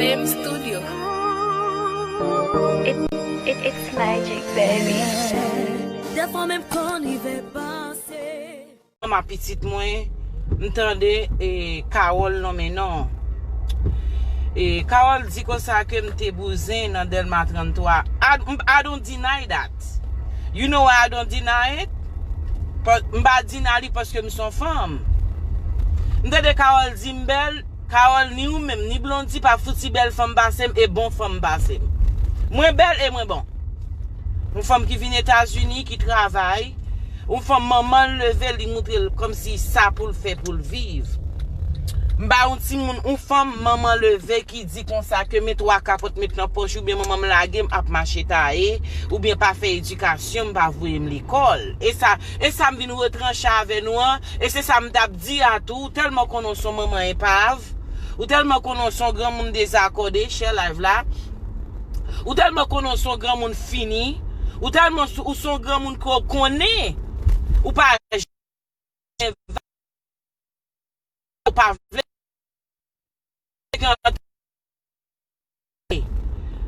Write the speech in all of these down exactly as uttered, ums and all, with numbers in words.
M Studio. It, it, it's magic, baby. Dèfwa menm konn rive panse. Manman pitit mwen, m tande, e, Carole nonmen non. E, Carole di konsa ke m te bouzen nan Dèlma trannntwa. I, I don't deny that. You know why I don't deny it? Pa-, m pa deny li paske m se yon fanm. M tande Carole di m bèl, Carole, ni ou menm, ni Blondy pa fouti bèl fanm pase m e bon fanm pase m. Mwen bèl e mwen bon. Yon fanm ki vin Etazini, ki travay. Yon fanm manman l leve l, li moutre l kòmsi sa pou l fè pou l viv. M pa yon timoun, yon fanm manman leve ki di konsa ke men twa kapòt met nan pòch oubyen manman m lage m ap mache taye oubyen pa fè edikasyon m, pa voye m lekòl. E sa, e sa m vin retranche avè nou an, e se sa m t ap di a tou, tèlman konnen w se yon manman epav, ou tèlman konnen w se yon granmoun dezakòde, share live la, ou tèlman konnen w se yon granmoun fini, ou tèlman s-, ou se yon granmoun ke w konnen, ou pa jen, ou pa vle gen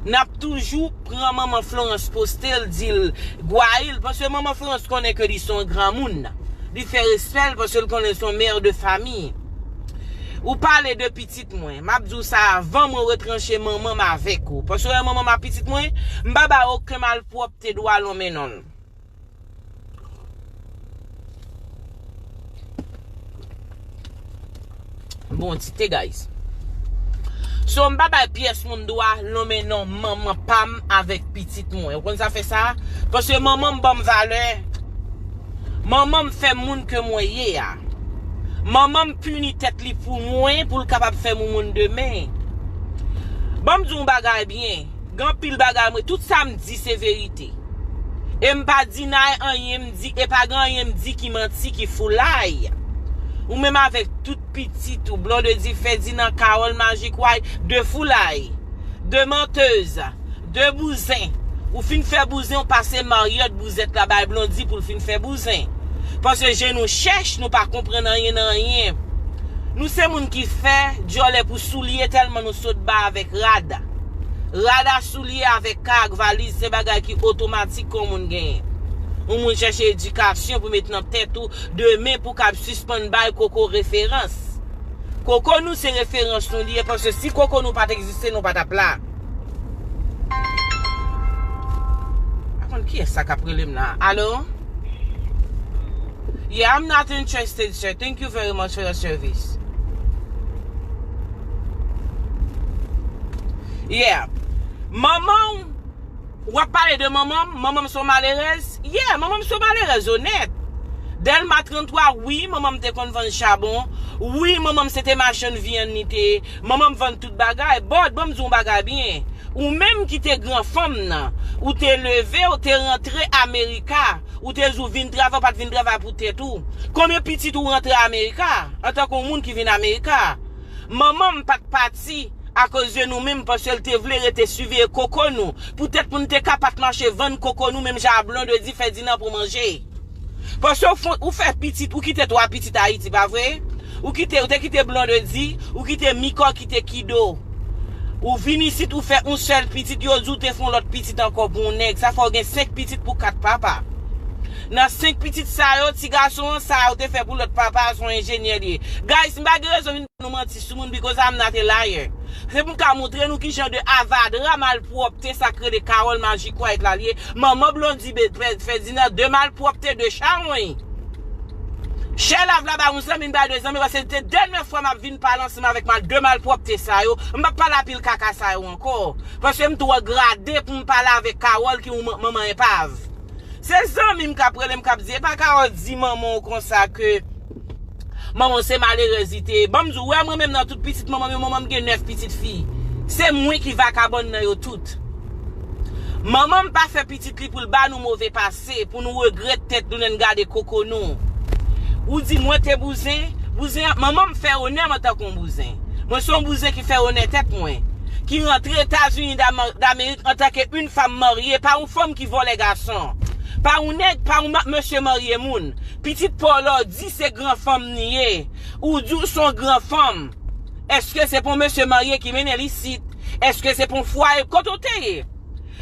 N ap toujou pran manman Florence poste l, di l gwayi l, paske manman Florence konnen ke li se yon granmoun. Li fè respè l paske l konnen l se yon mère de famille. Ou pale de pitit mwen. M ap di w sa avan mwen retranche manman m avèk ou. Paske w wè manman m ak pitit mwen, m pa bay okenn malpwòpte dwa lonmen non l. Bon, ti te, guys. So, m pa bay pyès moun dwa lonmen non manman pa m avèk pitit mwen. Ou konn sa fè sa? Paske manman m ban m valè. Manman m fè m moun ke mwen ye a. Manman m pini tèt li pou mwen, pou l kapab fè m yon moun demen. Ban m di w yon bagay byen. Gen anpil bagay mwen, tout sa m di se verite. E m pa deny anyen m di, e pa gen anyen m di ki manti, ki foulay. Ou menm avèk tout pitit ou, Blondedy, Ferdinand, Carole, Magic White, de foulay, de mantèz, de bouzen. Ou fin fè bouzen, ou pase maryòt bouzèt la bay Blondy pou l fin fè bouzen. Paske je nou chèch, nou pa konprann anyen nan anyen. Nou se moun ki fè djòlè pou soulye tèlman nou sot ba avèk rad. Rad a soulye avèk kay ak valiz se bagay ki otomatik ke yon moun genyen. Yon moun chèche edikasyon pou met nan tèt ou demen pou w kab sispann bay koko referans. Koko nou se referans nou li ye, paske si koko nou pa t egziste, nou pa t ap la. Pa konn kiyès sa k ap rele m la. Alo? Yeah, I'm not interested, sir. Thank you very much for your service. Yeah. Manman w, w ap pale de manman m? Manman m se yon malerèz? Yeah, manman m se yon malerèz onèt. Dèlma trannntwa, wi, manman m te konn vann chabon. Wi, manman m se te machann vyann li te ye. Manman m vann tout bagay. But, ban m di w yon bagay byen. Ou menm ki te gran fanm nan, ou te leve, ou te rantre Amerika, ou te di w vin travay, ou pa t vin travay pou tèt ou. Konbyen pitit ou rantre Amerika, antanke yon moun ki vin Amerika? Manman m pa t pati akoz de nou menm, paske l te vle rete siveye koko nou. Poutèt pou n te ka pa t mache vann koko nou, menm jan a Blondedy, Ferdinand pou manje. Paske w fon-, ou fè pitit, ou kite twa pitit Ayiti, pa vre? Ou kite, ou te kite Blondedy, ou kite Mika, ou kite Kido. Ou vin isit, ou fè yon sèl pitit, yo di w te fè yon lòt pitit ankò pou yon nèg. Sa fè w gen senk pitit pou kat papa. Nan senk pitit sa yo, ti gason an, sa ou te fè pou lòt papa a, se yon enjenyè li ye. Guys, m pa gen rezon vin ba nou manti sou moun, because I'm not a liar. Se pou m ka montre nou ki jan de avadra, malpwòpte sa k rele Carole Magic White la li ye. Manman Blondy, be-, Fè-, Ferdinand, de malpwòpte, de chawony. Share live la ba yon zanmi m, bay de zanmi, paske se te dènyè fwa m ap vin pale ansanm avèk mal, de malpwòpte sa yo. M p ap pale a pil kaka sa yo ankò. Paske m twò grade pou m pale avèk Carole ki yon man-, manman enpav. Se zanmi m k ap rele m, k ap di, "E pa Carole di manman w konsa ke manman w se malerèz li te ye." Ban m di w, wè mwen menm nan tout pitit manman m yo, manman m gen nèf pitit fi. Se mwen ki vakabòn nan yo tout. Manman m pa fè pitit li pou l ba nou move pase, pou nou regrèt tèt nou lè n gade koko nou. Ou di mwen te bouzen, bouzen, manman m fè onè m antanke yon bouzen. Mwen se yon bouzen ki fè onè tèt mwen, ki rantre Etazini Dama-, Damerik antanke yon fanm marye, pa yon fanm ki vòlè gason, pa yon nèg, pa yon ma-, mesye marye moun. Pitit pa w la w di se gran fanm li ye. Ou di w se yon gran fanm. Èske se pa yon mesye marye ki mennen l isit? Èske se pou yon fwaye? Kote w te ye?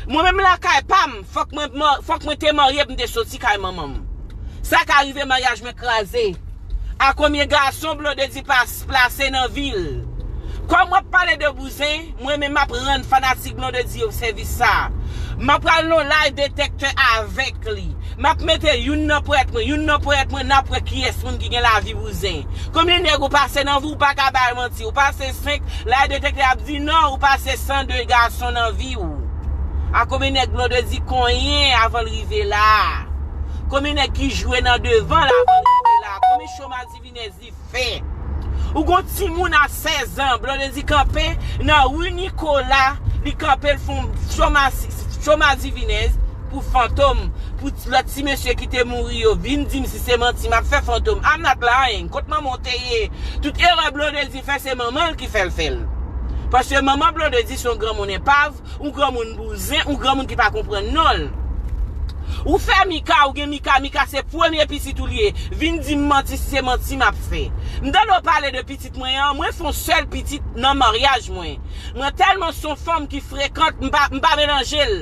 Mwen menm lakay pa m, fòk mwen, fòk mwen te marye pou m te soti kay manman m. Sa ka rive maryaj mwen kraze. A konbyen gason Blondedy pas plase nan vi l? Kòm w ap pale de bouzen, mwen menm m ap rann fanatik Blondedy yo sèvis sa. M ap pral nan live detèktè avèk li. M ap mete youn nan pwèt mwen, youn nan pwèt mwen, n ap wè kiyès moun ki gen lavi bouzen. Konbyen nèg ou pase nan vi w, ou pa ka bay manti, ou pase senk, live detèktè ap di non, ou pase san de gason nan vi w. A konbyen nèg Blondedy konyen avan l rive la? Konbyen nèg ki jwe nan devan l avan l rive la? Konbyen cho Madivinèz li fè? Ou gon timoun a sèz an, Blondedy kanpe nan ri Nikola, li kanpe l fon cho Madivinèz pou Fantom, pou lòt ti mesye ki te mouri yo vin di m si se manti m ap fè. Fantom, I'm not lying. Kot manman w te ye? Tout erè Blondedy fè, se manman l ki fè l fè l. Paske manman Blondedy se yon granmoun enpav, yon granmoun bouzen, yon granmoun ki pa konprann non l. Ou fè Mika, ou gen Mika, Mika se premye pitit ou li ye. Vin di m manti si se manti m ap fè. M tande w pale de pitit mwen an, mwen fè yon sèl pitit nan maryaj mwen. Mwen tèlman se yon fanm ki frekant, m pa, m pa melanje l.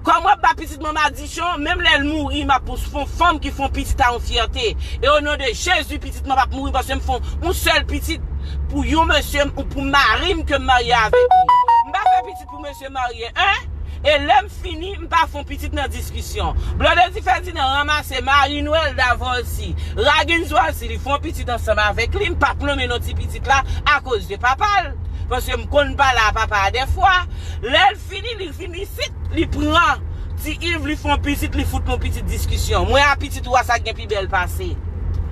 Kòm w ap ba pitit mwen madichon, menm lè l mouri, m ap fè yon fanm ki fè yon pitit a yon fyète. E o non de Jezi, pitit mwen p ap mouri paske m fè yon sèl pitit pou yon mesye m ou pou mari m ke m marye avèk li. M pa fè pitit pou mesye marye, en? E lè m fini, m pa fè yon pitit nan diskisyon. Blondedy Ferdinand ranmase Marie Noël Davorsi, Raguens Voici, li fè yon pitit ansanm avèk li, m p ap nonmen non ti pitit la akoz de papa l. Paske m konn pale a papa a dèfwa. Lè l fini, li vin isit, li pran ti Iv, li fè yon pitit, li fout yon pitit diskisyon. Mwen a pitit ou a sa k gen pi bèl pase.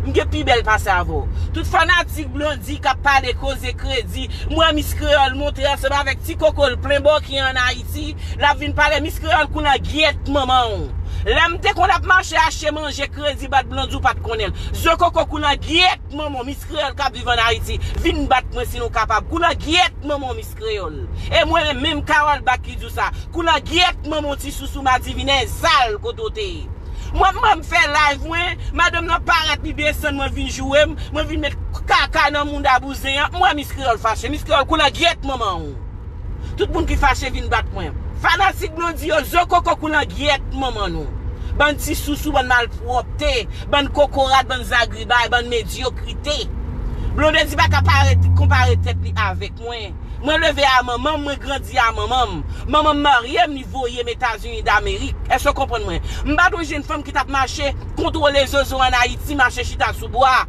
M gen pi bèl pase avè w. Tout fanatik Blondy k ap pale koze kredi, m wè Miss Créole monte ansanm avèk ti koko l plen bòkè an Ayiti, l ap vin pale Miss Créole kou nan gyèt manman w. Lè m te konn ap mache achte manje kredi bat Blondy ou pa t konnen l. Zo koko kou nan gyèt manman w, Miss Créole k ap viv an Ayiti, vin bat mwen si nou kapab. Kou nan gyèt manman w, Miss Créole. E mwen menm, menm Carole Back ki di w sa. Kou nan gyèt manman w, ti sousou madivinèz sal kote w te ye. Mwen, mwen, m fè live mwen, madanm nan parèt, li desann mwen, vin joure m, mwen vin met kaka nan mouda bouzen an, m wè Miss Créole fache. Miss Créole, kou nan gyèt manman w. Tout moun ki fache vin bat mwen. Fanatik Blondy yo, zo koko kou nan gyèt manman nou. Bann ti sousou, bann malpwòpte, bann kokorat, bann zagribay, bann medyokrite. Blondedy pa ka pare, konpare tèt li avèk mwen. Mwen leve a manman m, mwen grandi a manman m. Manman m marye m, li voye m Etazini Damerik. Èske w konprann mwen? M pa t yon jenn fanm ki t ap mache kontwole zozo ann Ayiti, mache chita sou bwa.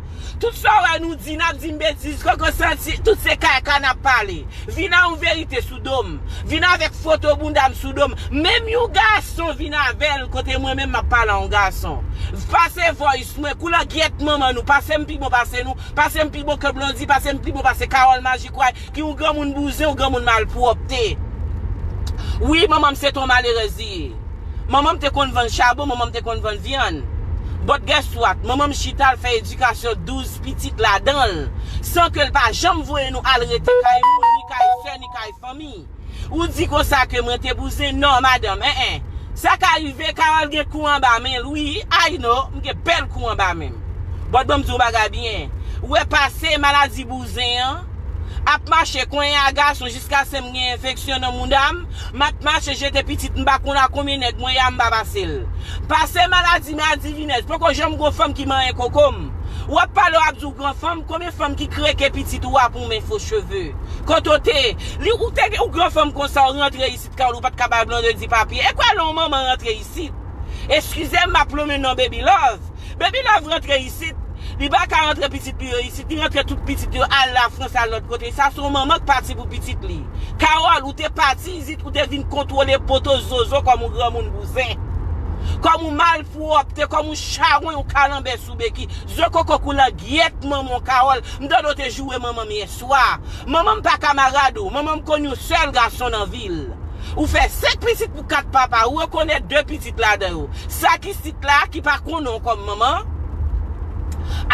Tout sa w wè nou di, n ap di m betiz, koko santi, tout se kaka n ap pale. Vin a yon verite sou do m. Vin avèk foto bounda m sou do m. Menm yon gason vin avè l kote mwen menm m ap pale a yon gason. Pase voice mwen, kou nan gyèt manman nou, pase m pi bon pase nou, pase m pi bon ke Blondy, pase m pi bon pase Carole Magic Roy, ki yon granmoun bouzen, yon granmoun malpwòpte. Wi, manman m se t on malerèz li ye. Manman m te konn vann chabon, manman m te konn vann vyann. But guess what? Manman m chita, l fè edikasyon douz pitit ladan l, san ke l pa janm voye nou al rete kay moun, ni kay sè, ni kay fanmi. Ou di konsa ke mwen te bouzen? Non, madanm, en, en. Sa ka rive, Carole gen kou anba men l, wi, I know, m gen bèl kou anba men m. But ban m di w bagay byen. Ou wè pase maladi bouzen an? Ap mache konyen a gason jiskaske m gen enfeksyon nan mouda m, m ap mache jete pitit, m pa konn a konbyen nèg mwen ye a m pa pase l. Pase maladi madivinèz, poko janm gon fanm ki manyen koko m. W ap pale, w ap di w gran fanm, konbyen fanm ki kreke pitit ou a pou w men fo cheve? Kote w te ye? Li, ou te gen, ou gran fanm konsa, w rantre isit, Carole, ou pa t ka bay Blondedy papye. E kwè lè yon manman rantre isit? Eskize m, m ap lonmen non Baby Love. Baby Love rantre isit. Li pa ka rantre pitit li yo isit. Li rantre tout pitit yo al Lafrans, al lòt kote. Sa se yon manman k pati pou pitit li. Carole, ou te pati isit, ou te vin kontwole poto zozo kòm yon granmoun bouzen. Kòm yon malpwòpte, kòm yon chawony, yon kalanbè sou beki. Zo koko kou nan gyèt manman w, Carole. M tande w te joure manman m yèswa. Manman m pa kamarad ou. Manman m konn yon sèl gason nan vi l. Ou fè senk pitit pou kat papa, ou rekonèt de pitit ladan yo. Sa k isit la, ki pa konnen w kòm manman,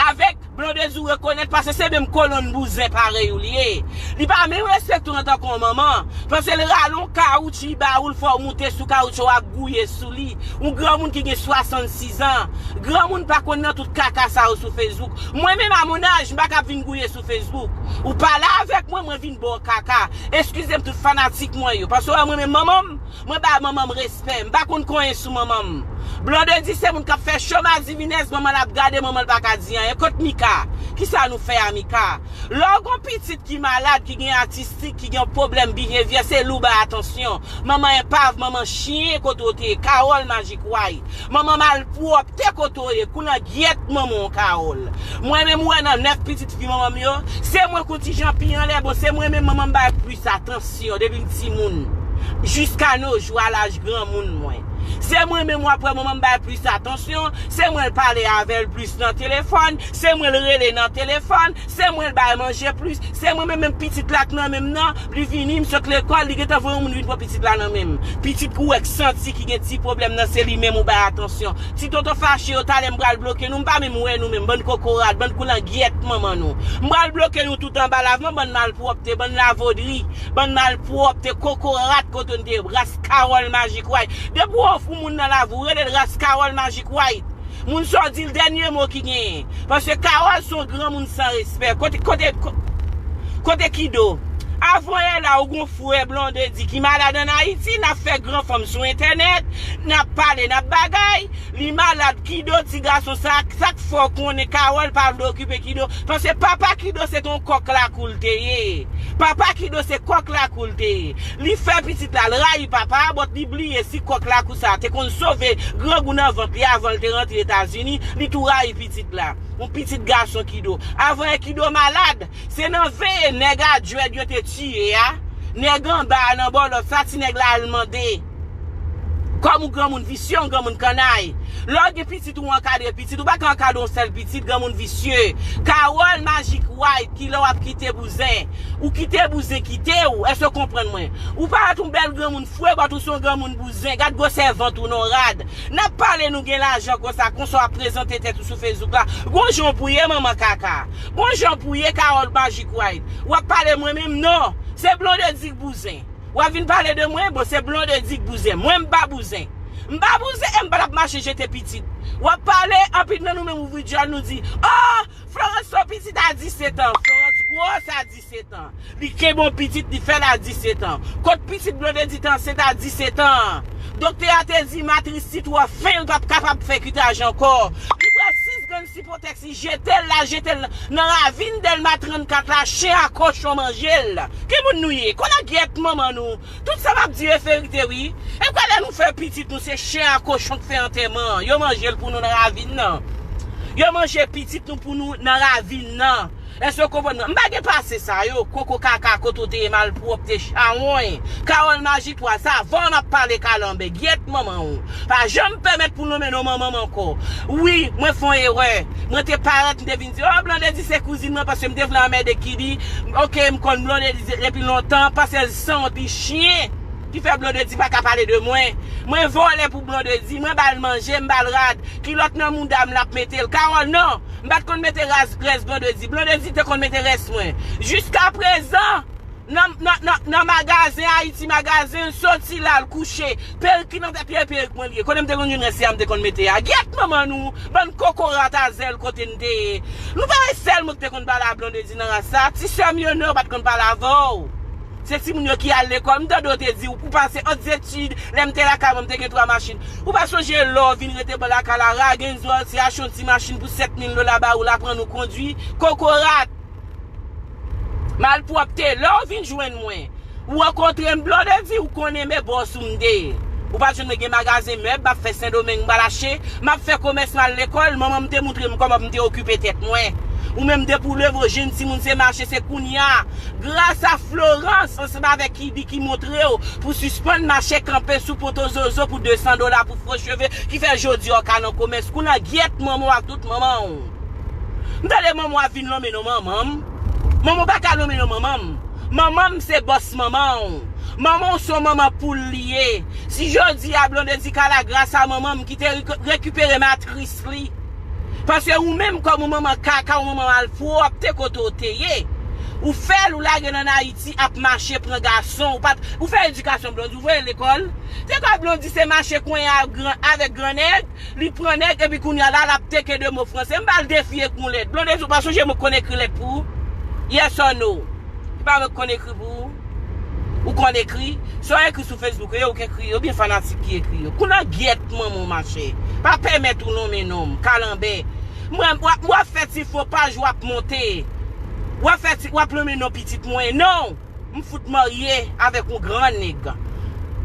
avèk Blondedy ou rekonèt paske se menm kolonn bouzen parèy ou li ye. Li pa menm respekte w antanke yon manman. Paske l rale yon kawoutchou, li ba ou l, fè w moute sou kawoutchou, w ap gouye sou li. Yon granmoun ki gen swasannsis an. Granmoun pa konn nan tout kaka sa yo sou Facebook. Mwen menm a mon âge, m pa ka vin gouye sou Facebook. Ou pale avèk mwen, mwen vin ba w kaka. Eskize m tout fanatik mwen yo. Paske w wè mwen menm manman m, mwen ba manman m respè. M pa konn konyen sou manman m. Blondedy se moun k ap fè cho madivinès, manman l ap gade, manman l pa ka di anyen. Kot Mika? Kisa nou fè a Mika? Lè w gon pitit ki malad, ki gen otistik, ki gen pwoblèm behavior, se li w bay atansyon. Manman enpav, manman chen, kote w te ye? Carole Magic White. Manman malpwòpte kote w ye? Koulangyèt manman w Carole. Mwen menm ou wè nan nèf pitit fi manman m yo, se mwen kontijan pi anlè, bon, se mwen menm manman m bay plis atansyon depi m timoun. Jiska no jou a laj granmoun mwen. Se mwen menm w ap wè manman m bay plis atansyon, se mwen l pale avè l plis nan telefòn, se mwen l rele nan telefòn, se mwen l bay manje plis, se mwen menm, menm pitit la k nan men m nan, li vini, m sot lekòl, li gentan voye yon moun vin pran pitit la nan men m. Pitit kou w wè k santi ki gen ti pwoblèm nan, se li menm ou bay atansyon. Ti tonton fache yo, talè m pral bloke nou, m pa menm wè nou menm, bann kokorat, bann koulangyèt manman nou. M pral bloke nou tout anba lavman, bann malpwòpte, bann lavodri, bann malpwòpte, kokorat kote n te ye, ras Carole Magic White. Depi w ofri moun nan lavi, w rele l ras Carole Magic White. Moun sa w di l dènye mo ki genyen. Paske Carole se yon granmoun san respè. Kote, kote, ko-, kote Kido? Avan yè la, ou gon frè Blondedy ki malad ann Ayiti, n ap fè gran fanm sou entènèt, n ap pale, n ap bagay, li malad, Kido ti gason, sa, sa k fè w konnen Carole pa vle okipe Kido, paske papa Kido se t on kòk lakou l te ye. Papa Kido se kòk lakou l te ye. Li fè pitit la, l rayi papa a, but li bliye si kòk lakou sa a te konn sove grangou nan vant li avan l te rantre Etazini, li tou rayi pitit la. Yon pitit gason Kido. Avan yè Kido malad, se nan veye nèg a djwèd yo te tiye a. Nèg anba a nan bòlòt sa, ti nèg la al mande. Kòm ou granmoun visye, yon granmoun kannay. Lè w gen pitit ou ankadre pitit, ou pa ka ankadre yon sèl pitit, granmoun visye. Carole Magic White, kilè w ap kite bouzen? Ou kite bouzen kite w? Èske w konprann mwen? Ou parèt yon bèl granmoun fre, but ou se yon granmoun bouzen. Gad gwosè vant ou non rad. N ap pale nou gen lajan konsa, konsa w ap prezante tèt ou sou Facebook la. Gon jan w pou ye manman kaka. Gon jan w pou ye Carole Magic White. W ap pale mwen menm non. Se Blondedy k bouzen. W ap vin pale de mwen, bon, se Blondedy k bouzen. Mwen, m pa bouzen. M pa bouzen e m pa t ap mache jete pitit. W ap pale, anpil nan nou menm ouvri djòl, nou di, oh, Florence fè pitit a disèt an. Florence gwòs a disèt an. Li kenbe yon pitit, li fè l a disèt an. Kot pitit Blondedy te ansent a disèt an? Doktè a te di matris ti twò fen, l p ap kapab fè kitaj ankò. Li pran sis grenn sipotèks, li jete l la, jete l nan ravin Dèlma trannkat la, chen a kochon manje l. Ki moun nou ye? Koulangyèt manman nou. Tout sa m ap di yo verite wi. E kwè lè nou fè pitit nou se chen a kochon k fè antèman an. Yo manje l pou nou nan ravin nan. Yo manje pitit nou pou nou nan ravin nan. Èske w konprann mwen? M pa gen pase sa yo. Koko kaka kote w te ye malpwòpte chawony. Carole Magic White sa avan m ap pale kalanbè. Gyèt manman w. Pa janm pèmèt pou nonmen non manman m ankò. Wi, mwen fè yon erè. Mwen te parèt, m te vin di, oh, Blondedy se kouzin mwen paske m te vle anmède Kidi. Ok, m konn Blondedy depi lontan, paske l sanwont, li chen ki fè Blondedy pa ka pale de mwen. Mwen vòlè pou Blondedy, mwen ba l manje, m ba l rad. Kilòt nan mouda m, l ap mete l. Carole, non, m pa t konn mete ras, rès Blondedy. Blondedy te konn mete rès mwen. Jiskaprezan, nan, nan, nan, nan magazen, Ayiti magazen, l soti la, l kouche. Perik ki nan tèt li, e perik mwen li ye. Kote m te konn jwenn rès sa a m te konn mete a? Gyèt manman nou, bann kokorat a zèl kote n te ye. Nou pa wè sèl mwen ki te konn pale a Blondedy nan ras sa. Ti sè m yo non, yo pa t konn pale avè w. Se timoun yo ki al lekòl. M tande w te di ou, ou pase ant etid, lè m te lakay mwen, m te gen twa machin. Ou pa sonje lè w vin rete bò lakay la, Raganzo se achte yon ti machin pou sèt mil dola ba ou, l aprann ou kondwi. Kokorat! Malpwòpte, lè w vin jwenn mwen, ou rankontre m, Blondedy, ou konnen men bòs ou m te ye. Ou pa t jwenn mwen gen magazen mèb, m ap fè Sendomeng, m pral achte, m ap fè komès, m al lekòl, manman m te moutre m kòman m te okipe tèt mwen. Ou menm depi w leve w jwenn timoun se mache, se kounye a, gras a Florence ansanm avèk Kidi ki montre w pou sispann mache kanpe sou poto zozo pou de san dola pou fo cheve, ki fè jodi a w ka nan komès. Koulangyèt manman w ak tout manman w. M tande manman w ap vin lonmen non manman m. Manman w pa ka lonmen non manman m. Manman m se bòs manman w. Manman w se yon manman poul li ye. Si jodi a Blondedy ka la gras a manman m ki te rek-, rekipere matris li, Paske ou menm kòm ou manman kaka, ou manman malpwòpte kote w te ye. Ou fè l, ou lage l ann Ayiti ap mache pran gason. Ou pa t, ou fè edikasyon Blondy, ou voye l lekòl. Te kwè Blondy se mache konyen avèk gran nèg, li pran nèg, epi kounye a la, l ap teke de mo franse. M ba l defi ekri yon lèt. Blondy, ou pa sonje mwen konn ekri lèt pou ou? Yes or no? Se pa mwen k konn ekri pou ou? Ou konn ekri? Sa w ekri sou Facebook yo, ou k ekri yo, oubyen fanatik ki ekri yo? Kou nan gyèt manman w mache. Pa pèmèt ou nonmen nonm, kalanbè. Mwen, w ap, w ap fè ti fo paj, w ap monte. W ap fè ti, w ap nonmen non pitit mwen. Non! M fout marye avèk yon gran nèg.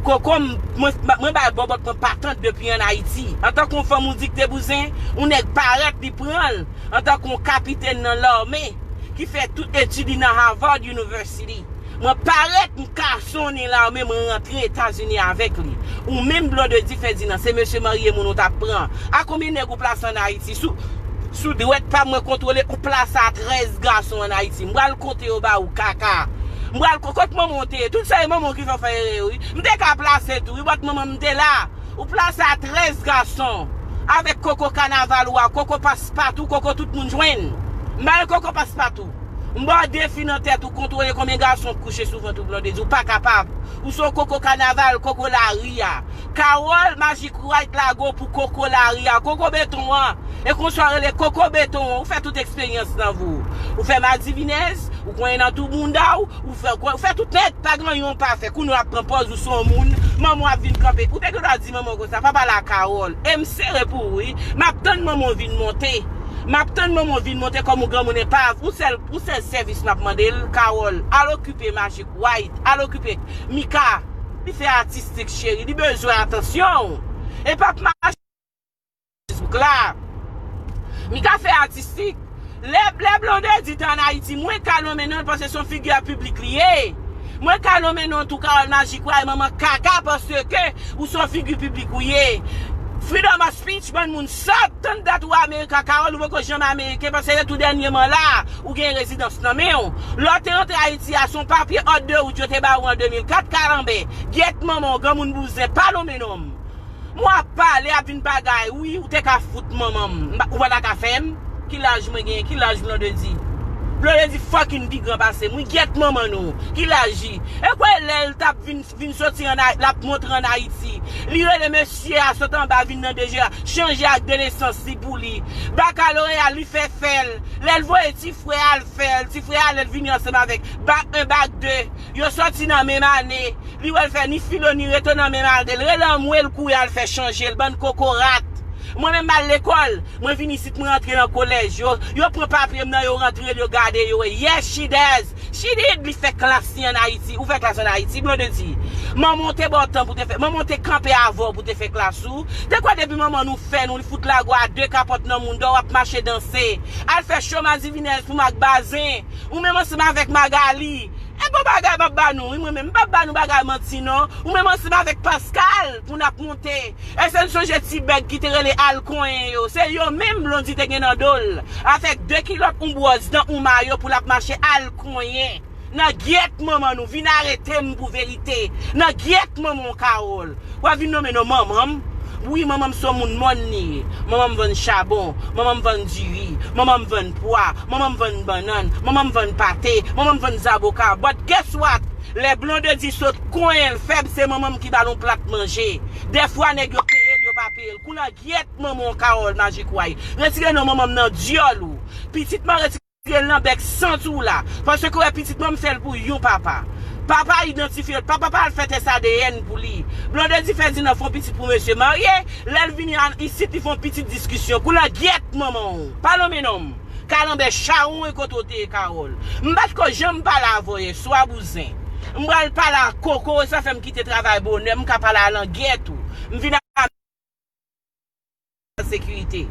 Koko, m, mwen, mwen bay bòbòt mwen patant depi ann Ayiti. Antanke yon fanm ou di k te bouzen, yon nèg parèt li pran l. Antanke yon kapitèn nan lame ki fè tout etid li nan Harvard University. Mwen parèt, m kasonnen lame, mwen rantre Etazini avèk li. Ou menm Blondedy Ferdinand, se mesye marye moun ou t ap pran. A konbyen nèg ou plase ann Ayiti? Sou, sou dwèt pa m mwen kontwole, ou plase a trèz gason ann Ayiti. M pral konte yo ba ou, kaka. M pral ko-, kot manman w te ye? Tout sa e manman w ki fè w fè erè yo, wi. M te ka plase tou, wi, but manman m te la. Ou plase a trèz gason. Avèk koko kanaval ou a, koko paspatou, koko tout moun jwenn. M ba l koko paspatou. M ba w defi nan tèt ou, kontwole konbyen gason k kouche sou vant ou, Blondedy. Ou pa kapab. Ou se yon koko kanaval, koko lari a. Carole Magic White lago pou koko lari a, koko beton an. E konsa w rele koko beton an. Ou fè tout eksperyans nan vi w. Ou fè madivinèz, ou konyen nan tou bounda w, ou fè, ou fè tout nèt, pa gen anyen w pa fè. Kounye w ap pran pòz ou se yon moun, manman w ap vin kanpe. Ou te gen dwa di manman w konsa, pa pale a Carole. E m sere pou ou, wi. M ap tann manman w vin monte. M ap tann manman w vin monte kòm yon granmoun epav. Yon sèl, yon sèl sèvis m ap mande l, Carole, al okipe Magic White, al okipe Mika. Li fè atistik, cheri, li bezwen atansyon w. E p ap mache Facebook la. Mika fè atistik. Lè, lè Blondedy te ann Ayiti, mwen ka nonmen non l paske se yon figi piblik li ye. Mwen ka nonmen non tou Carole Magic White, manman kaka, paske ou se yon figi piblik ou ye. Freedom of speech, bann moun sòt, tann dat ou Amerika, Carole, ou poko janm ameriken, paske se tou dènyèman la, ou gen rezidans nan men w. Lè w te rantre Ayiti a, se yon papye òd de wout yo te ba ou an de mil kat, kalanbè. Gyèt manman w, granmoun bouzen, pa nonmen non m. Mwen ap pale, ap vin bagay. Wi, ou te ka fout manman m. M pa, ou pa ta ka fè m? Ki laj mwen genyen? Ki laj Blondedy? Blondedy fucking pi gran pase m. Wi, gyèt manman nou. Ki laj li? E kwè lè l t ap vin, vin soti ann Ay-, l ap montre ann Ayiti. Li rele mesye a sot anba vin nan D G A, chanje ak de nesans li pou li. Bakaloreya li fè fè l. Lè l voye ti frè a l fè l. Ti frè a lè l vini ansanm avèk bak en, bak de. Yo soti nan menm ane. Li wè l fè ni filo ni reto nan menm ane l. Rele anmwe l kouri al fè chanje l, bann kokorat. Mwen menm m al lekòl, mwen vin isit, mwen antre nan kolèj. Yo, yo pran papye m nan, yo rantre l, yo gade, yo wè. Yes, she does. She did. Li fè klas li ann Ayiti. Ou fè klas ann Ayiti, Blondedy? Manman w te ba w tan pou te fè. Manman w te kanpe avè w pou te fè klas ou. Te kwè depi manman nou fè nou, li fout lage w a de kapòt nan mounda w, w ap mache danse. Al fè cho madivinèz pou Marc Bazin. Ou menm ansanm avèk Magali. E bon bagay m ap ba nou, wi, mwen menm, m p ap ba nou bagay manti, non. Ou menm ansanm avèk Pascal, pou n ap monte. Èske n sonje ti bèg ki te rele Al Konyen yo? Se yo menm Blondedy te gen nan do l. Avèk de kilòt, yon bwòz nan yon mayo pou l ap mache Al Konyen. Nan gyèt manman nou, vin arete m pou verite. Nan gyèt manman w, Carole. W ap vin nonmen non manman m? Wi, manman m se yon moun mòn li ye. Manman m vann chabon, manman m vann diri, manman m vann pwa, manman m vann bannann, manman m vann pate, manman m vann zaboka. But guess what? Lè Blondedy sot konyen l fèb, se manman m ki ba l yon plat manje. Dèfwa nèg yo peye l, yo pa peye l. Kou nan gyèt manman w, Carole Magic White. Retire non manman m nan dyòl ou. Pitit mwen, retire l nan bèk santi w la. Paske w wè pitit mwen, m fè l pou yon papa. Papa idantifye l. Papa pa al fè tès A D N pou li. Blondedy Ferdinand fè yon pitit pou mesye marye. Lè l vini an, isit, li fè yon pitit diskisyon. Kou nan gyèt manman w. Pa nonmen non m. Kalanbè chawony kote w te ye, Carole. M pa t ko janm pale avè w yè swa, bouzen. M pral pale a koko, sa fè m kite travay bonè, m ka pale a langyèt ou. M vin a sekirite.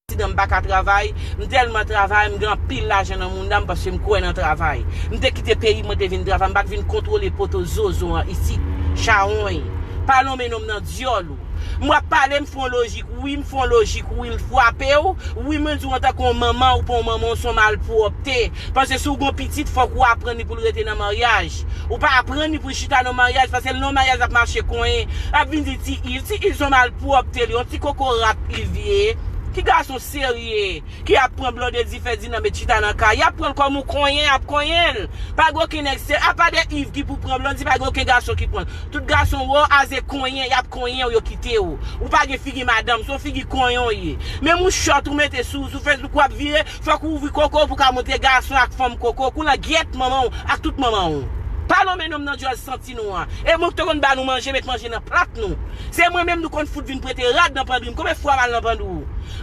Sidan m pa ka travay, m tèlman travay, m gen anpil lajan nan mounda m paske m kwè nan travay. M te kite peyi mwen te vin travay, m pa t vin kontwole poto zozo an isit. Chawony. Pa nonmen non m nan dyòl ou. M w ap pale, m fè yon lojik, wi, m fè yon lojik, wi, l frape w. Wi, mwen di w antanke yon manman, ou pa yon manman, w se yon malpwòpte. Paske si w gen yon pitit, fòk ou aprann li pou l rete nan maryaj. Ou pa aprann li pou l chita nan maryaj, paske l nan maryaj l ap mache konyen. L ap vin di ti Iv, ti Iv se yon malpwòpte li, yon ti kokorat Iv ye. Ki gason serye ki ap pran Blondedy Ferdinand met chita nan kay? Y ap pran l kòm yon konyen, y ap konyen l. Pa gen okenn nèg serye. Apa de Yves ki pou pran Blondedy, pa gen okenn gason ki pran l. Tout gason wè w aze konyen, y ap konyen w, yo kite w. Ou pa gen figi madanm, se yon figi konyen w ye. Menm yon chòt ou mete sou, sou Facebook w ap vire, fòk ou ouvri koko w pou ka montre gason ak fanm koko w. Kou nan gyèt manman w ak tout manman w. Pa lonmen nonm nan djòl santi nou an. E mwen ki te konn ba nou manje, met manje nan plat nou. Se mwen menm nou konn fout vin prete rad nan pandri m. Konbyen fwa m al nan pandri w?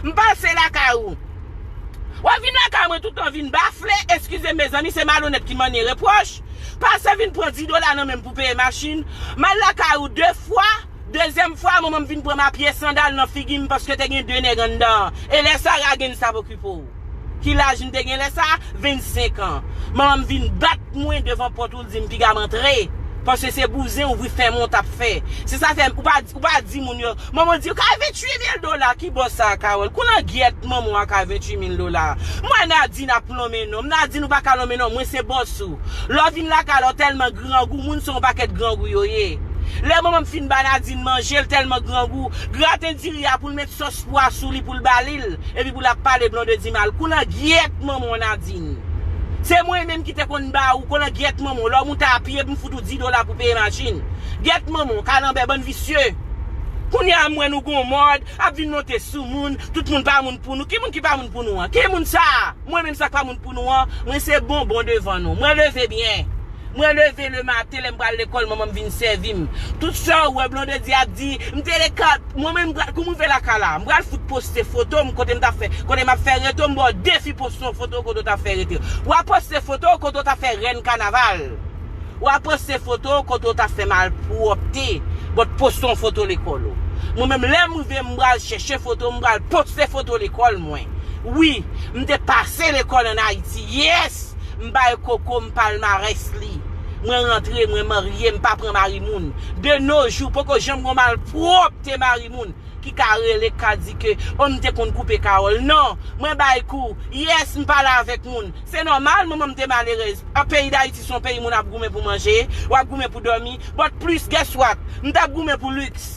M pase lakay ou. W ap vin lakay mwen tout tan vin bafle, eskize m mezanmi, se malonèt ki mande repwòch. Pase vin pran dis dola nan men m pou peye machin. M al lakay ou de fwa, dezyèm fwa, manman m vin pran m a pye sandal nan figi m paske te gen de nèg anndan. E lè sa, Ragen sa p okipe w. Ki laj m te gen lè sa? Vennsenk an. Manman m vin bat mwen devan pòt ou, l di m piga m antre. Paske se bouzen ouvri fèmen w t ap fè. Se sa fè ou pa, ou pa di moun yo. Manman di, "Kay venntuit mil dola, ki bò sa, Carole? Kou nan gyèt manman w a kay venntuit mil dola." Mwen Nadine ap lonmen nonm. Nadine ou pa ka lonmen nonm, mwen se bòs ou. Lè w vin lakay la, w tèlman grangou, moun se yon pakèt grangou yo ye. Lè manman m fin ba Nadine manje, l tèlman grangou, graten diri a pou l met sòs pwa sou li pou l ba li l, epi pou l ap pale Blondedy mal. Kou nan gyèt manman w Nadine. Se mwen menm ki te konn ba ou, kou nan gyèt manman w. Lè w moute a pye, m fout ou dis dola pou peye machin. Gyèt manman w, kalanbè, bann visye. Kounye a m wè nou gon mòd, ap vin monte sou moun, tout moun pa moun pou nou. Ki moun ki pa moun pou nou an? Ki moun sa a? Mwen menm sa k pa moun pou nou an, mwen se bonbon devan nou. Mwen leve byen. Mwen leve lematen, lè m pral lekòl, manman m vin sèvi m. Tout sa w wè Blondedy ap di, m te lekòl, mwen menm, m pral, kou m rive lakay la, m pral fout poste foto m kote m t ap fè, kote m ap fè reto, m ba w defi poste yon foto kote w t ap fè reto. W a poste foto kote w t ap fè rèn kanaval. W a poste foto kote w t ap fè malpwòpte, but poste yon foto lekòl ou. Mwen menm, lè m rive, m pral chèche foto, m pral poste foto lekòl mwen. Wi, m te pase lekòl ann Ayiti, yes! M bay koko m palmarès li. Mwen rantre, mwen marye, m pa pran mari moun. De nos jours, poko janm gon malpwòpte mari moun ki ka rele, ka di ke, o, m te konn koupe Carole. Non, mwen bay kou. Yes, m pale avèk moun. Se nòmal, manman m te malerèz. An peyi Dayiti, se yon peyi moun ap goumen pou manje, w ap goumen pou dòmi. But plis, guess what? M t ap goumen pou liks.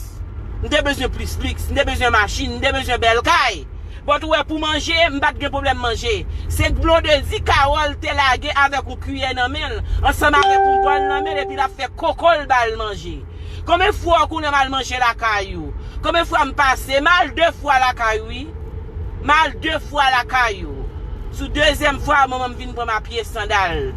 M te bezwen plis liks, m te bezwen machin, m te bezwen bèl kay. But ou wè pou manje, m pa t gen pwoblèm manje. Se Blondedy Carole te lage avèk yon kiyè nan men l, ansanm avèk yon bòl nan men l, epi l ap fè koko l ba l manje. Konbyen fwa w konnen m al manje lakay ou? Konbyen fwa m pase? M al de fwa lakay ou, wi. M al de fwa lakay ou. Sou dezyèm fwa, manman m vin pran m a pye sandal.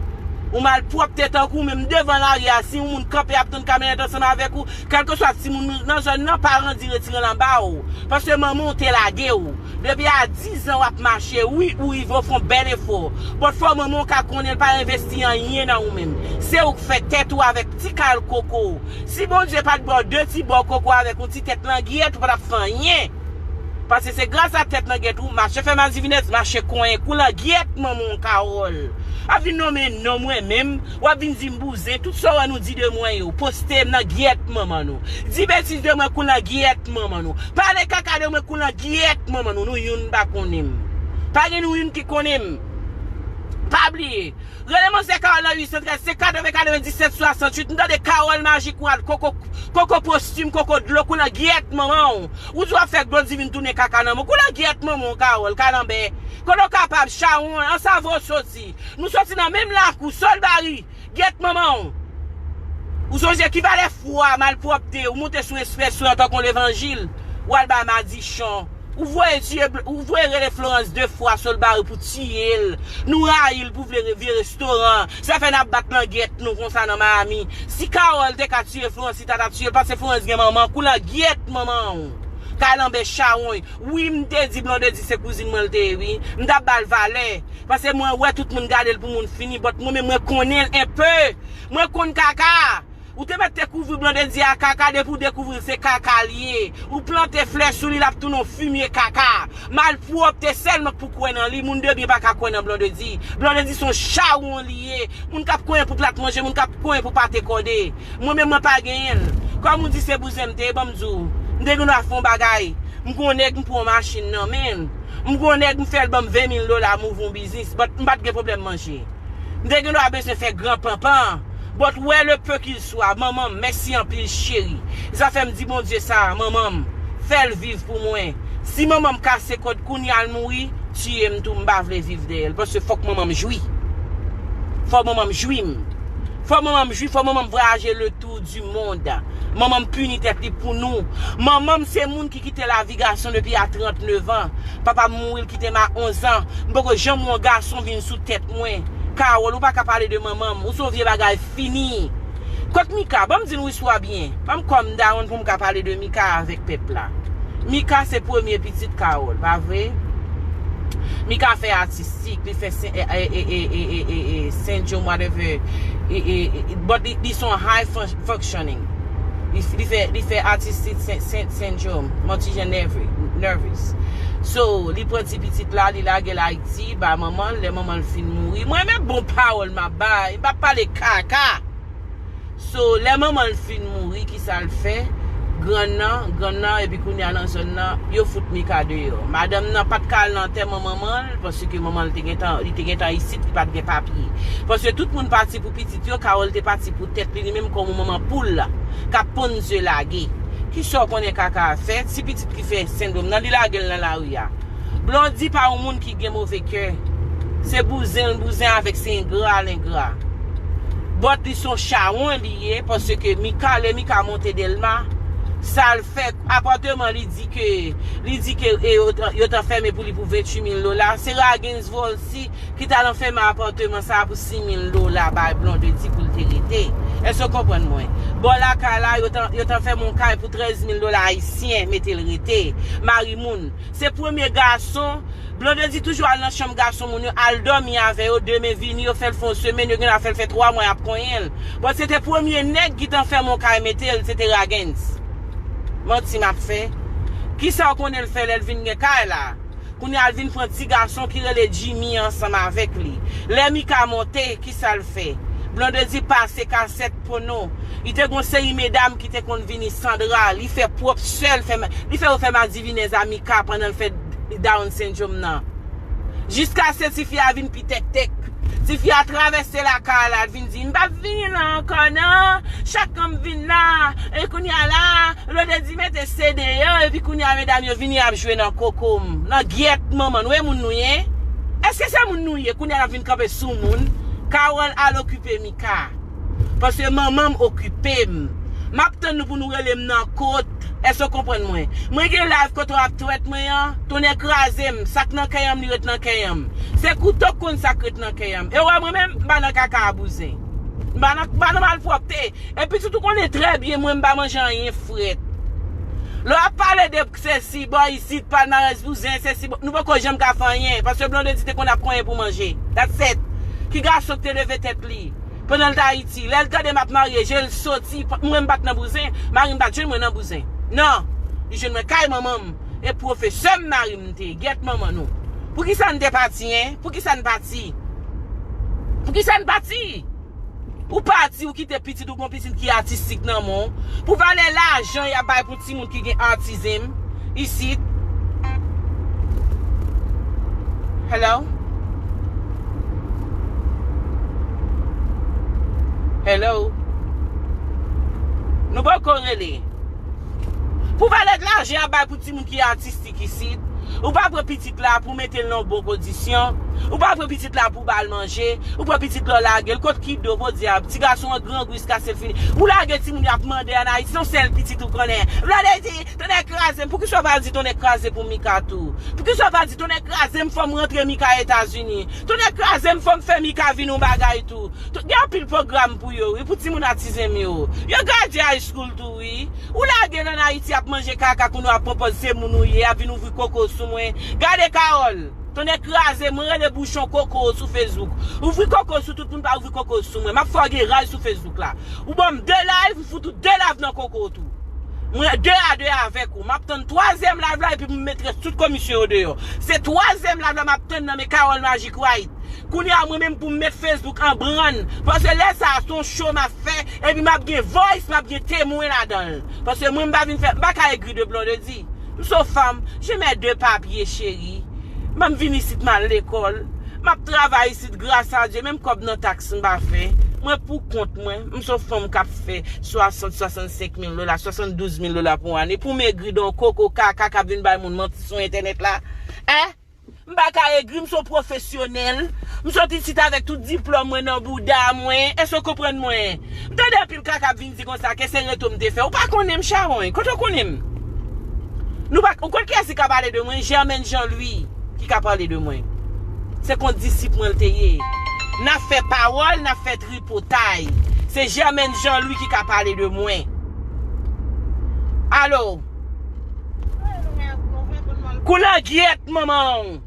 Ou malpwòpte tankou w menm devan lari a, si yon moun kanpe ap tann kamyonèt ansanm avèk ou, kèlkeswa timoun nan zòn nan, paran di retire l anba w. Paske manman w te lage w. Depi a diz an w ap mache, wi, ou rive, w fè yon bèl efò. But fò manman w ka konnen l pa envesti anyen nan ou menm. Se ou k fè tèt ou avèk ti kal koko w. Si Bondye pa t ba w de ti bò koko avèk yon ti tèt langyèt, ou pa t ap fè anyen. Paske se gras a tèt langyèt ou mache fè madivinèz, mache konyen kou langyèt manman w Carole. Ap vin nonmen non mwen menm, w ap vin di m bouzen, tout sa w wè nou di de mwen yo, poste m nan gyèt manman nou. Di betiz de mwen kou langyèt manman nou. Pale kaka de mwen kou langyèt manman nou, nou youn pa konnen m. Pa gen nou youn ki konnen m. Pa bliye, rele manzè Carole nan uit san trèz, se katreven katrevendiset swasanntuit. M tande Carole Magic Wad, koko, koko postim, koko dlo, kou langyèt manman w. Ou di w ap fè Blondedy vin tounen kaka nan men w. Kou langyèt manman w Carole, kalanbè. Kote w kapab, chawony, an sava w soti. Nou soti nan menm lakou, Solbari, gyèt manman w. Ou sonje ki valè fwa, malpwòpte, ou moute sou Expressway antanke yon levanjil, ou al bay madichon. Ou voye tiye, ou voye rele Florence de fwa Solbari pou tiye l. Nou rayi l pou vle vye restoran. Sa fè n ap bat langyèt nou konsa nan Miami. Si Carole te ka tiye Florence, li ta ta tiye l, paske Florence gen manman, kou langyèt manman w. Kalanbè chawony. Wi, m te di Blondedy se kouzin mwen l te ye, wi. M t ap ba l valè. Paske mwen wè tout moun gade l pou moun fini, but mwen menm mwen konnen l enpe. Mwen konn kaka. Ou te mèt te kouvri Blondedy a kaka, depi w dekouvri l se kaka l ye. Ou plante flè sou li, l ap tounen yon fimye kaka. Malpwòpte sèlman k pou kwè nan li, moun de byen pa ka kwè nan Blondedy. Blondedy se yon chawony li ye. Moun k ap konyen pou plat manje, moun k ap konyen pou pate kòde. Mwen menm mwen pa genyen l. Kòm ou di se bouzen m te ye, ban m di w, m te gen dwa fè yon bagay. M gon nèg m pran yon machin nan men l. M gon nèg m fè l ban m ven mil dola m ouvri yon biznis, but m pa t gen pwoblèm manje. M te gen dwa bezwen fè gran panpan. But wè le peu qu'il soit, manman m, mèsi anpil cheri. Zafè m di Bondye sa, manman m, fè l viv pou mwen. Si manman m kase kòd kounye a l mouri, tiye m tou, m pa vle viv dèyè l. Paske fòk manman m jwi. Fò manman m jwi m. Fò manman m jwi, fò manman m vwayaje le tour du monde. Manman m pini tèt li pou nou. Manman m se moun ki kite lavi gason depi a trannnevan. Papa m mouri, l kite m a onz an. M poko janm wè yon gason vin sou tèt mwen. Carole, ou pa ka pale de manman m. Ou se yon vye bagay fini. Kot Mika? Ban m di nou istwa byen. Ban m calm down pou m ka pale de Mika avèk pèp la. Mika se premye pitit Carole, pa vre? Mika fè atistik, li fè sen-, e, e, Saint John, whatever. E, e, e, but li, li se yon high fun-, functioning. Li, li fè, li fè atistik Saint, Saint, Saint John, men ti jan nève, nervous. So, li pran ti pitit la, li lage l Ayiti, ba manman l, lè manman l fin mouri. Mwen menm bon pawòl m ap bay, m p ap pale kaka. So, lè manman l fin mouri, kisa l fè? Grann nan, grann nan, epi kounye a nan zòn nan, yo fout Mika deyò. Madanm nan pa t ka al nan antèman manman l, paske manman l te gentan, li te gentan isit, li pa t gen papye. Paske tout moun pati pou pitit yo, Carole te pati pou tèt li, li menm kòm yon manman poul la, k ap ponn ze lage. Kisa w konnen kaka a fè? Ti pitit ki fè sendwòm nan, li lage l nan lari a. Blondy pa yon moun ki gen move kè. Se bouzen l bouzen avèk, se engra l engra. But li se yon chawony li ye, paske Mika, lè Mika monte Dèlma, sa l fè, apatman li di ke, li di ke, e, yo t, yo t anfème pou li pou venntuit mil dola. Se Ragens Volcy ki t al anfème apatman sa a pou sis mil dola bay Blondedy pou l te rete. Èske w konprann mwen? Bò lakay la, yo t, yo t anfème yon kay pou trèz mil dola ayisyen, mete l rete. Mari moun. Se premye gason. Blondedy toujou al nan chanm gason moun yo, al dòmi avè yo, demen vini, yo fè l fè yon semèn, yo gendwa fè l fè twa mwa, y ap konyen l. But se te premye nèg ki t anfème yon kay mete l, se te Ragens. Manti m ap fè. Kisa w konnen l fè lè l vin gen kay la? Kounye a l vin pran ti gason ki rele Jimmy ansanm avèk li. Lè Mika monte, kisa l fè? Blondedy pase kasèt pòno. Li te gon seri medam ki te konn vini, Sandra, li fè pwòp sè l, fè ma-, li fè yo fè madivinèz a Mika pandan l fè Down syndrome nan. Jiskaske tifi a vin pi tèktèk. Tifi a travèse lakay la, l vin di, "M p ap vini la ankò non. Chak kan m vin la, e kounye a la, Blondedy mete se deyò, epi kounye a medam yo vini ap jwe nan koko m, nan gyèt manman nou, e moun nou ye? Èske se moun nou ye? Kounye a n ap vin kanpe sou moun?" Carole al okipe Mika. Paske manman m okipe m. M ap tann nou pou nou rele m nan kot. Èske w konprann mwen? Mwen gen live kote w ap threat mwen an, tonnè kraze m, sa k nan kè an m, li ret nan kè an m. Se kouto k konn sa k ret nan kè an m. E w wè mwen menm, m pa nan kaka a bouzen. M pa nan, m pa nan malpwòpte. E pitit ou konnen trè byen mwen m pa manje anyen frèt. Lè w ap pale de sesi bò isit, palmarès bouzen, sesi bò, nou poko janm ka fè anyen, paske Blondedy te konn ap konyen pou manje. That's it. Ki gason ki te leve tèt li pandan l t Ayiti? Lè l tande m ap marye, je l soti, pa, mwen m pa t nan bouzen, mari m pa t jwenn mwen nan bouzen. Non, li jwenn mwen kay manman m, e pwofesè m mari m te, gyèt manman nou. Poukisa n te pati, en? Poukisa n pati? Poukisa n pati? Ou pati, ou kite pitit ou, gon pitit ki atistik nan men w. Pou valè lajan y ap bay pou timoun ki gen autism isit. Hello? Hello? Nou poko rele. Pou valè lajan y ap bay pou timoun ki atistik isit, ou pa pran pitit la pou mete l nan bon kondisyon, ou pa pran pitit la pou ba l manje, ou pran pitit la w lage l, kot ki do, podyab, ti gason an grangou jiskaske l fini. Ou lage timoun y ap mande an Ayiti, se yon sèl pitit ou konnen. Blondedy, tonnè kraze m, poukisa w pa di tonnè kraze pou Mika tou? Poukisa w pa di tonnè kraze m, fò m rantre Mika Etazini? Tonnè kraze m, fò m fè Mika vin yon bagay tou. Tout, gen anpil pwogram pou yo, wi, pou timoun autism yo. Yo gradye high school tou, wi. Ou lage l ann Ayiti ap manje kaka, kounye a w ap pran pòz se moun ou ye, ap vin ouvri koko sou mwen. Gade Carole, tonnè kraze, mwen rele bouchon koko w sou Facebook. Ouvri koko w sou tout moun, pa ouvri koko w sou mwen. M ap fè w gen ray sou Facebook la. Ou ban m de live, m fout ou de live nan koko w tou. Mwen de a de avèk ou. M ap tann twazyèm live la, epi m met rès tout komisyon yo deyò. Se twazyèm live la m ap tann nan men Carole Magic White. Kounye a mwen menm pou m met Facebook an brann. Paske lè sa a, se yon show m ap fè, epi m ap gen voice, m ap gen temwen ladan l. Paske mwen m pa vin fè, m pa ka egri de Blondedy. M se yon fanm, je mets deux papiers, cheri. M vin isit, m al lekòl. M ap travay isit, gras a Dye, menm kòb nan taks m pa fè. Mwen pou kont mwen, m se yon fanm k ap fè swasant, swasannsenk mil dola, swasanndouz mil dola pou ane, pou m egri dan koko kaka k ap vin bay moun manti sou entènèt la. Hein? M pa ka egri, m se yon pwofesyonèl. M sot isit avèk tout diplòm mwen nan bouda mwen. Èske w konprann mwen? M tande anpil kaka ap vin di konsa ke se reto m te fè. Ou pa konnen m, chawony. Kote w konnen m? Nou pa, ou konn kiyès ki ka pale de mwen? Germaine Jean Louis ki ka pale de mwen. Se kondisip mwen l te ye. N ap fè pawòl, n ap fè tripotay. Se Germaine Jean Louis ki ka pale de mwen. Alo? Koulangyèt manman w.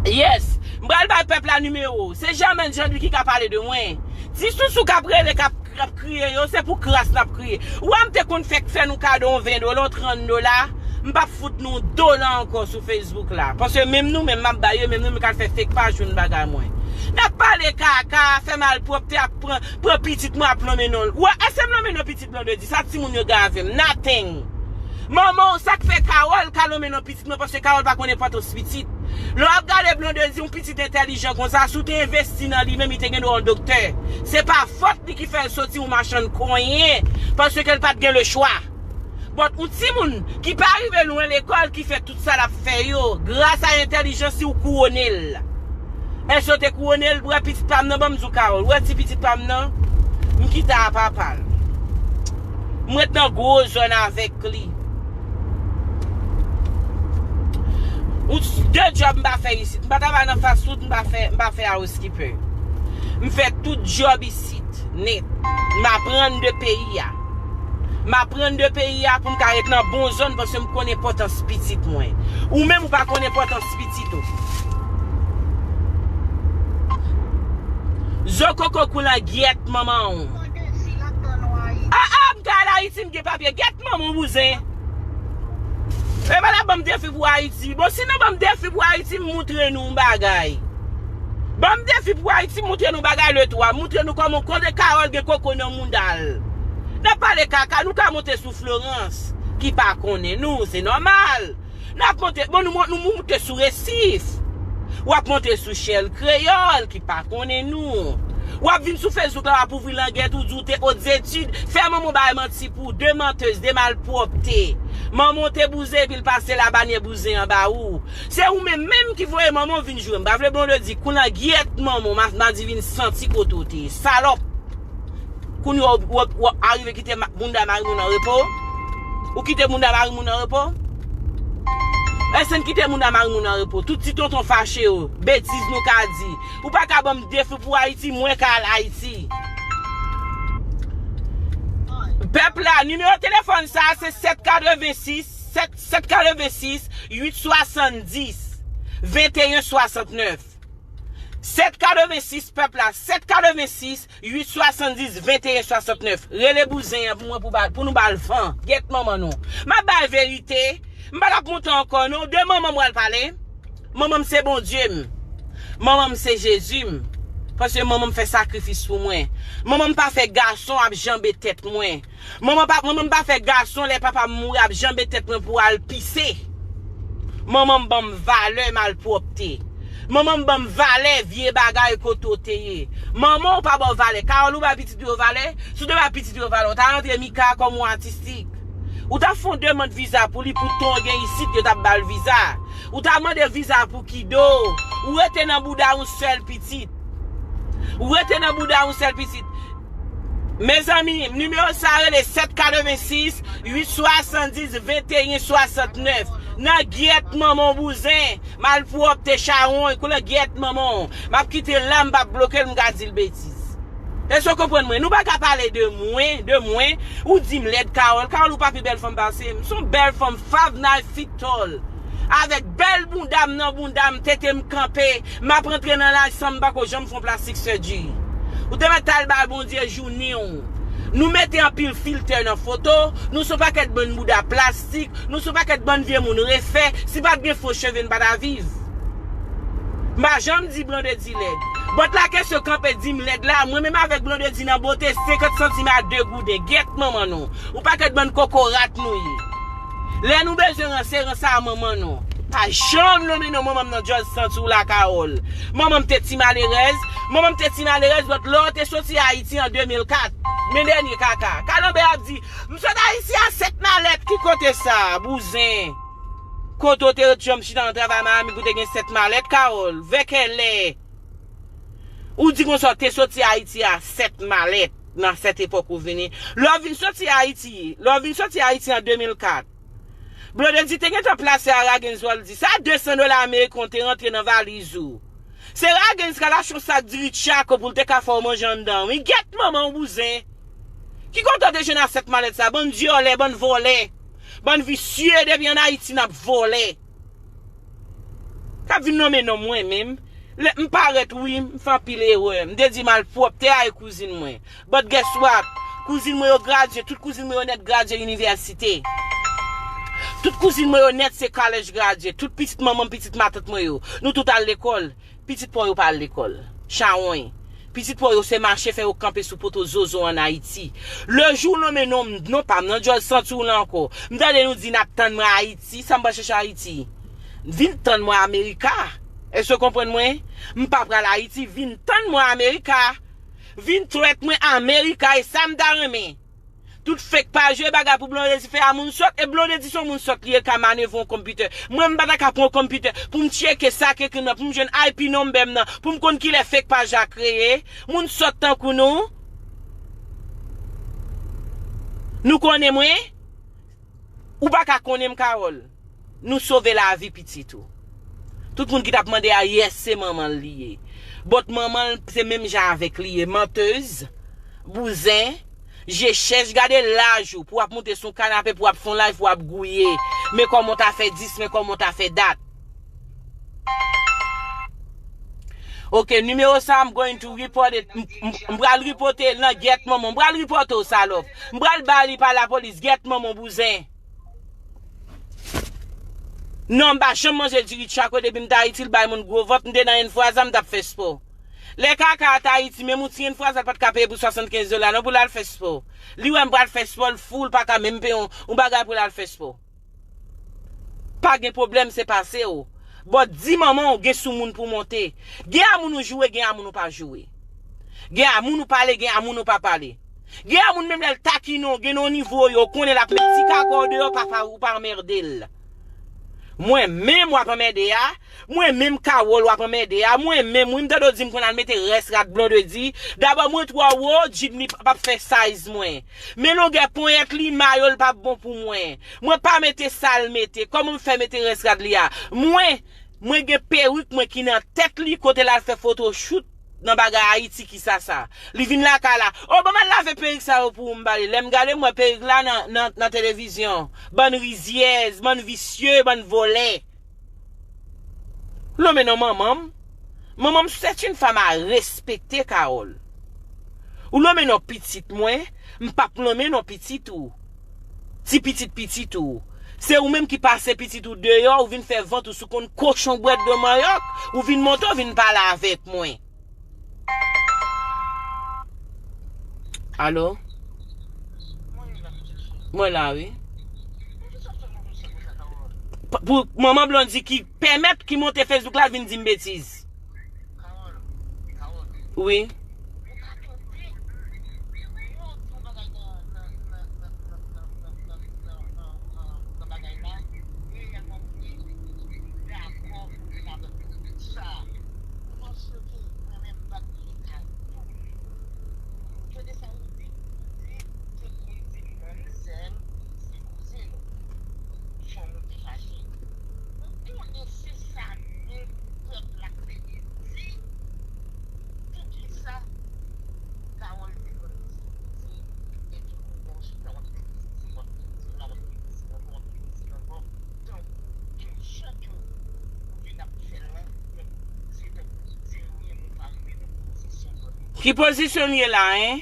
Yes. M pral bay pèp la nimewo. Se Germaine Jean Louis ki ka pale de mwen. Ti sousou k ap rele, k ap, k ap kriye yo, se pou kras n ap kriye. Ou wè m te konn fèk fè nou kado yon ven dola, yon trant dola. M p ap fout nou dola ankò sou Facebook la. Paske menm nou menm m ap ba yo, menm nou menm k al fè fake paj, youn bagay mwen. N ap pale kaka, fè malpwòpte, ap pran, pran pitit mwen, ap lonmen non l. Ou wè, èske m lonmen non pitit Blondedy? Sa timoun yo gen avè m? Nothing. Manman w, sa k fè Carole ka lonmen non pitit mwen, paske Carole pa konn enpòtans pitit. Lè w ap gade Blondedy, yon pitit entèlijan konsa, si w te envesti nan li menm, li te gen dwa yon doktè. Se pa fòt li ki fè l soti yon machann konyen, paske l pa t gen lechwa. But yon timoun ki pa rive lwen lekòl, ki fè tout sa l ap fè yo, gras a entèlijans li, ou kouwone l. Èske yo te kouwone l? Ou wè pitit pa m nan, ban m di w, Carole, ou wè ti pitit pa m nan, m kite a papa l. M ret nan gwo zòn avèk li. Ou, de djòb m pa fè isit. M pa travay nan fast food, m pa fè, m pa fè housekeeper. M fè tout djòb isit, nèt. M aprann de peyi a. M aprann de peyi a pou m ka ret nan bon zòn, paske m konn enpòtans pitit mwen. Ou menm ou pa konn enpòtans pitit ou. Zo koko koulangyèt manman w. Ah, ah, m ka al Ayiti, m gen papye. Gyèt manman w, bouzen. E pa la ban m defi pou Ayiti. Bon, si nou ban m defi pou Ayiti, m moutre nou yon bagay. Ban m defi pou Ayiti, m moutre nou bagay le twa. M moutre nou kòman kote Carole gen koko nan mounda l. N ap pale kaka, nou ka monte sou Florence, ki pa konnen nou, se nòmal. N ap monte, bon, nou, nou monte sou Resif. W ap monte sou Shell Kreyòl, ki pa konnen nou. W ap vin sou Facebook la, w ap ouvri langèt ou, di w te hautes études. Fè manman w bay manti pou w, de mantèz, de malpwòpte. Manman w te bouzen epi l pase labanyè bouzen an ba ou. Se ou menm menm ki voye manman w vin joure m. M pa vle Blondedy, koulangyèt manman w, m a, m a di vin santi kote w te ye. Salòp. Kounye a w, w, w arive kite ma, mounda mari moun an repo? Ou kite mounda mari moun an repo? Èske n kite mounda mari moun an repo? Tout ti tonton fache yo, betiz nou ka di. Ou pa ka ban m defi pou Ayiti, mwen ka al Ayiti. Pèp la, nimewo telefòn sa a se sèt katrevensis, sèt, sèt katrevensis, uit swasanndis, venteyen swasantnèf. Sèt katrevensis, pèp la, sèt katrevensis, uit swasanndis, venteyen swasantnèf. Rele bouzen an pou mwen, pou ba, pou nou ba l van. Gyèt manman nou. M ap bay verite. M pa t ap monte ankò, non. De manman m pral pale. Manman m se Bondye m. Manman m se Jezi m. Paske manman m fè sakrifis pou mwen. Manman m pa fè gason ap janbe tèt mwen. Manman pa, manman m pa fè gason lè papa m mouri ap janbe tèt mwen pou al pise. Manman m ban m valè malpwòpte. Manman m ban m valè vye bagay kote w te ye. Manman w pa ba w valè. Carole, ou bay pitit ou yo valè? Si w te bay pitit ou yo valè, w ta rantre Mika kòm yon atistik. Ou ta fè yon demann viza pou li, pou tan w gen isit, yo t ap ba l viza. Ou ta mande viza pou kido. Ou rete nan bouda yon sèl pitit. Ou rete nan bouda yon sèl pitit. Mezanmi, nimewo sa a rele sèt katrevensis, uit swasanndis, venteyen swasantnèf. Nan gyèt manman w bouzen, malpwòpte chawony, koulè gyèt manman w. M ap kite l la, m p ap bloke l, m ka di l betiz. Èske w konprann mwen? Nou pa ka pale de mwen, de mwen. Ou di m lèd, Carole. Carole, ou pa pi bèl fanm pase m. Se yon bèl fanm, five nine feet tall. Avèk bèl bounda m nan bounda m, tete m kanpe, m ap rantre nan laj san m pako janm fè yon plastik surgery. Ou te mèt al bay Bondye jounen w. Nou mete anpil filtè nan foto, nou se yon pakèt bann bouda plastik, nou se yon pakèt bann vye moun refè, si pa t gen fo cheve n pa ta viv. M pa janm di Blondedy lèd. But la kesyon kanpe di m lèd la, mwen menm avèk Blondedy nan bote senkant santim a de gouden. Gyèt manman nou. Yon pakèt bann kokorat nou ye. Lè nou bezwen ranse, ranse a manman nou. Pa janm nonmen non manman m nan djòz santi w la, Carole. Manman m te ti malerèz. Manman m te ti malerèz, but lè w te soti Ayiti an de mil kat. Men dènye kaka. Kalanbè ap di, "M sot Ayiti a sèt malèt." Ki kote sa, bouzen? Kote w te janm chita nan travay Miami pou te gen sèt malèt, Carole? Vèkèlè. Ou di konsa w te soti Ayiti a sèt malèt nan sèt epòk ou vini. Lè w vin soti Ayiti, lè w vin soti Ayiti an de mil kat, Blondedy te gentan plase a Ragens Waldy. Sa de san dola ameriken w te rantre nan valiz ou. Se Ragens k al achte yon sak diri Tchako pou l te ka fè w manje anndan, wi. Gyèt manman w, bouzen. Ki kote w te jwenn a sèt malèt sa? Bann dyòlè, bann vòlè. Bann visye, depi ann Ayiti n ap vòlè. K ap vin nonmen non mwen menm. Lè m parèt, wi, m fè anpil erè. M te di malpwòpte a e kouzin mwen. But guess what? Kouzin mwen yo gradye, tout kouzin mwen yo nèt gradye inivèsite. Tout kouzin mwen yo nèt se college gradye. Tout pitit manman m, pitit matant mwen yo. Nou tout al lekòl. Pitit pa w yo pa al lekòl. Chawony. Pitit pa w yo se mache fè yo kanpe sou poto zozo ann Ayiti. Le jou w nonmen non m, non pa m nan djòl santi w la ankò. M tande nou di n ap tann mwen Ayiti. Sa m pral chèche Ayiti? Vin tann mwen Amerika. Èske w konprann mwen? M pa pral Ayiti. Vin tann mwen Amerika. Vin twèt mwen Amerika. E sa m ta renmen. Tout fake paj yo, e bagay pou Blondedy fè a moun sòt, e Blondedy se yon moun sòt li ye, l ka manevre yon konpitè. Mwen, m pa ta ka pran yon konpitè pou m tcheke sa k ekri m nan, pou m jwenn I P number m nan, pou m konn kilè fake paj la kreye. Moun sòt tankou nou, nou konnen mwen? Ou pa ka konnen m, Carole. Nou sove lavi pitit ou. Tout moun ki t ap mande a, yes, se manman l li ye. But manman l se menm jan avèk li ye. Mantèz, bouzen, je chèch, gade laj ou, pou w ap moute sou kanape, pou w ap fè yon live, pou w ap gouye. Men kòman w ta fè dis, men kòman w ta fè dat. Ok, nimewo sa, I'm going to report it. M, m, m pral ripote l nan gyèt manman. M pral ripote w, salòp. M pral ba li pa lapolis. Gyèt manman, bouzen. Non, m pa janm manje diri Tchako depi m t Ayiti, l bay moun gwo vant, m te nan Infraza, m t ap fè spò. Lè kaka a t Ayiti, menm yon ti Infraza l pa t ka peye pou swasannkenz dola non pou l al fè spò. Li wè m pral fè spò, l fou, l pa ka menm peye yon, yon bagay pou l al fè spò. Pa gen pwoblèm, se pase w. But di manman w gen sou moun pou monte. Gen a moun ou joure, gen a moun ou pa joure. Gen a moun ou pale, gen a moun ou pa pale. Gen a moun menm lè l takinen w, gen nan nivo yo, konnen l ap met ti kaka w deyò, pa, pa, ou pa anmède l. Mwen menm w ap anmède a, mwen menm Carole w ap anmède a, mwen menm wi m tande w di m konn al mete rès rad Blondedy. Dabò mwen twò wo, djin li p ap fè size mwen. Men longè ponyèt li, mayo l p ap bon pou mwen. Mwen pa mete sa l mete. Kòman m fè mete rès rad li a? Mwen, mwen gen perik mwen ki nan tèt li kote l al fè photoshoot nan bagay Ayiti ki sa sa. Li vin lakay la. O, ban m al lave perik sa yo pou ou m ba li. Lè m gade m wè perik la nan, nan, nan televizyon. Bann rizyèz, bann visye, bann vòlè. Lonmen non manman m. Manman m c'est une femme à respecter, Carole. Ou lonmen non pitit mwen, m p ap lonmen non pitit ou. Ti pitit pitit ou. Se ou menm ki pase pitit ou deyò, ou vin fè vant ou sou konn kochon bwèt do manyòk, ou vin monte, ou vin pale avèk mwen. Alo? Mwen la, wi. P-, pou manman Blondedy ki pèmèt ki monte Facebook la vin di m betiz. Wi. Ki pozisyon l ye la, en?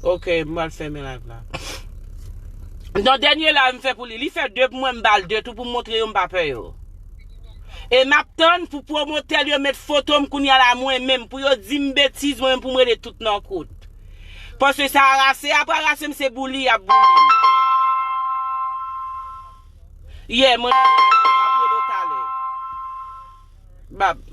Ok, m pral fèmen live la. Non, dènye live m fè pou li. Li fè de pou mwen, m ba l de tou pou m montre yo m pa pè yo. E m ap tann pou pwomotè yo met foto m kounye a la mwen menm, pou yo di m betiz mwen menm, pou m rele tout nan kout. Paske sa arase, ap arase m, se bouli y ap bouli m. Yeah, mwen ap rele w talè. Bab.